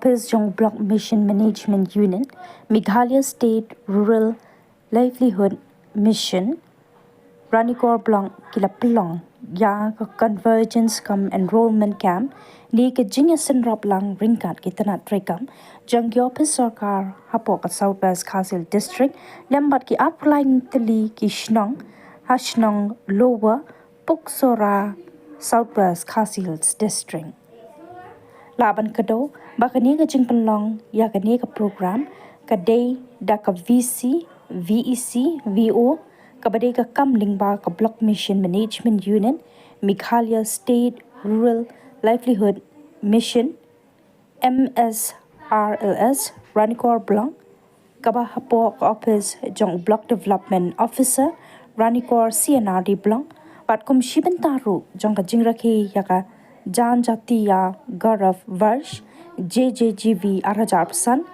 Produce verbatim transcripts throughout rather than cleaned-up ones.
ophis jong Block Mission Management Unit, Meghalaya State Rural Livelihood Mission, Ranikor Block ki la pynlong ïa ka Convergence cum Enrollment Camp, ne ka jingïasynrop lang ryngkat ki tnat treikam jong ki ophis sorkar hapoh ka South West Khasi Hills District, lem bad ki arphew lai tylli ki shnong ha shnong Lower Puksora, South West Khasi Hills District. Lah ban kdew ba kane ka jingpynlong ïa kane ka program ka dei da ka V C, V E C, V O, kaba dei ka kam lyngba ka Block Mission Management Unit, Meghalaya State Rural Livelihood Mission, M S R L S, Ranikor Block, kaba hapoh ka ophis jong Block Development Officer, Ranikor C and R D Block, bad kum shi bynta ruh jong ka jingrakhe ïa ka Janjatiya Gaurav Varsh, J J G V ar hajar arphew san,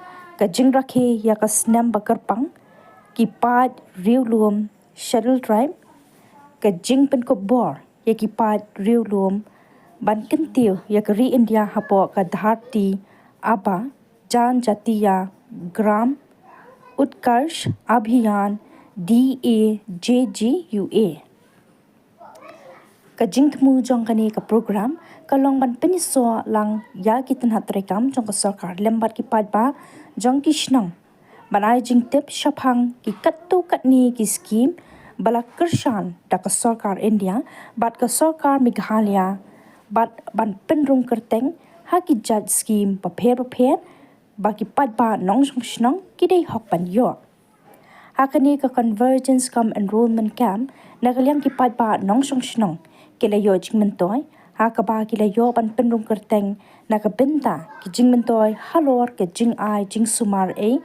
ka jingrakhe ïa ka snem ba kyrpang ki paid riewlum Scheduled Tribe, ka jingpynkup bor ïa ki paid riewlum ban kyntiew ïa ka ri India hapoh ka Dharti Aaba Janjatiya Gram Utkarsh Abhiyan, D A J G U A. Ka jingthmu jong kane ka program ka long ban pynïasoh lang ïa ki tnat treikam jong ka sorkar lem bad ki paidbah jong ki shnong ban ai jingtip shaphang ki katto katne ki skim ba la kyrshan da ka sorkar India bad ka sorkar Meghalaya, bad ban pynrung kyrteng ha ki jait skim bapher bapher ba ki paidbah nongshong shnong ki dei hok ban ïoh. Ha kane ka Convergence cum Enrollment Camp, na ka liang ki paidbah nongshong shnong ki la ïoh jingmyntoi ha kaba ki la ïoh ban pynrung kyrteng na ka bynta ki jingmyntoi halor ka jingai jingsumar ei,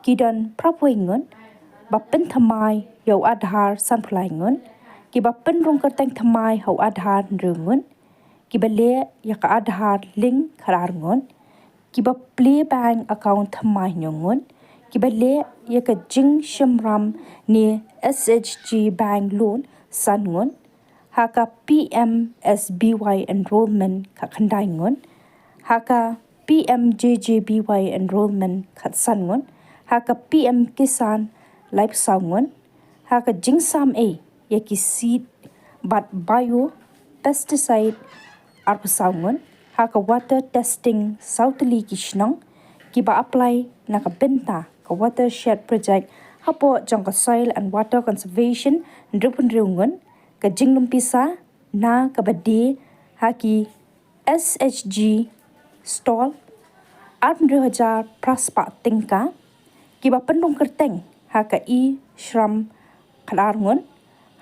ki don phra phew wei ngut, ba pynthymmai ïa u Aadhaar san phew lai ngut, kiba pynrung kyrteng thymmai ha u Aadhaar hynriew ngut, kiba leh ïa ka Aadhaar link khatar ngut, kiba plie bank account thymmai hynñiew ngut, kiba leh ïa ka jingshimram ne S H G bank loan san ngut, ha ka P M S B Y enrollment khatkhyndai ngut, ha ka P M J J B Y enrollment khatsan ngut, ha ka P M Kisan laiphew saw ngut, ha ka jingsam ei ïa ki seed bad bio pesticide arphew saw ngut, ha ka water testing saw tylli ki shnong, kiba apply na ka bynta ka watershed project hapoh jong ka soil and water conservation hynriew phew hynriew ngut, ka jinglum pisa na kaba die ha ki S H G stall arphew hynriew hajar phra spah tyngka, kiba pynrung kyrteng ha ka e-Shram khatar ngut,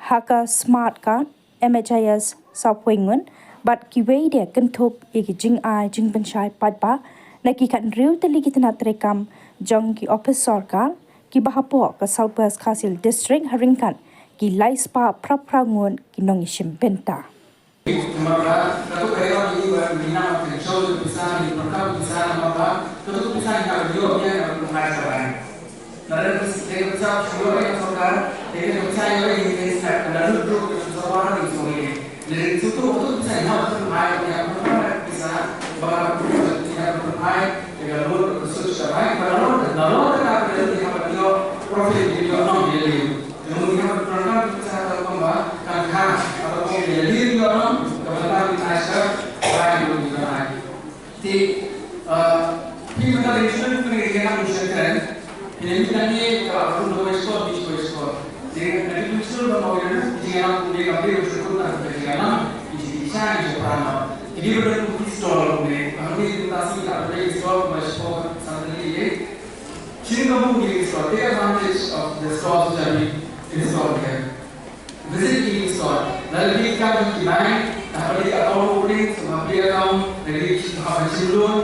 ha ka smart card M H I S saw phew wei ngut, bad kiwei de kynthup ïa ki jingai jingpynshai paidbah na ki khathynriew tylli ki tnat treikam jong ki ophis sorkar kiba hapoh ka South West Khasi Hills District ha ryngkat ki lai spah phra phra ngut ki nongïashim bynta. Te, ah, phi mynta dei student phi dei nang student. Phi dei mynta ni ka run do wei score, beach wei score. Dei nang dei student ba mau dei nang, dei nang dei ka dei student ta dei nang, dei dei sa dei so prana. Dei ba dei ku store ne, ang dei ta si ta dei store ba score sa dei ye. Shin ka mu dei store, take advantage of the stores which are being installed here. Visit e-store. Lada phi kam ki bank, haba phi account opening, so haba phi account, lada phi haba shim loan,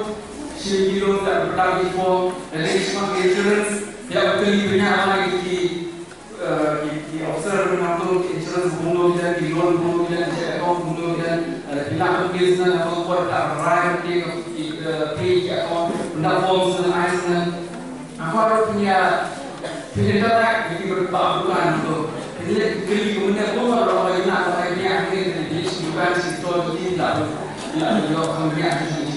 shim ki loan da phi dang before, lada phi shim ki insurance, phi haba kylli bniah ma ki, eh, ki, ki officer na to ki insurance bun lo ki dan, ki loan bun lo ki dan, ki account bun lo ki dan, lada phi na to business na to por ta rai ki, ki, eh, pay ki account, na form sun ai sun. Apa ruh phi ïa, phi ïa kata, ïa ki ba, ba bukan tu. Phi ïa kylli ka bynta ko ba ruh ba ïa na ba ïa ïa ïa ïa ïa bukan si to tu tin da. Ïa ïa ka bynta tu si si.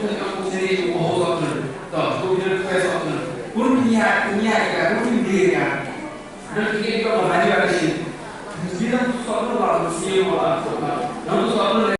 Pynïaid ïa u Sohtun. To, u Sohtun. Pynïaid, pynïaid ïa ka, pynïaid ïa ka. Don ki ïa ka ba mani ba ka shin. Ki nang tu Sohtun ba, nang tu Sohtun.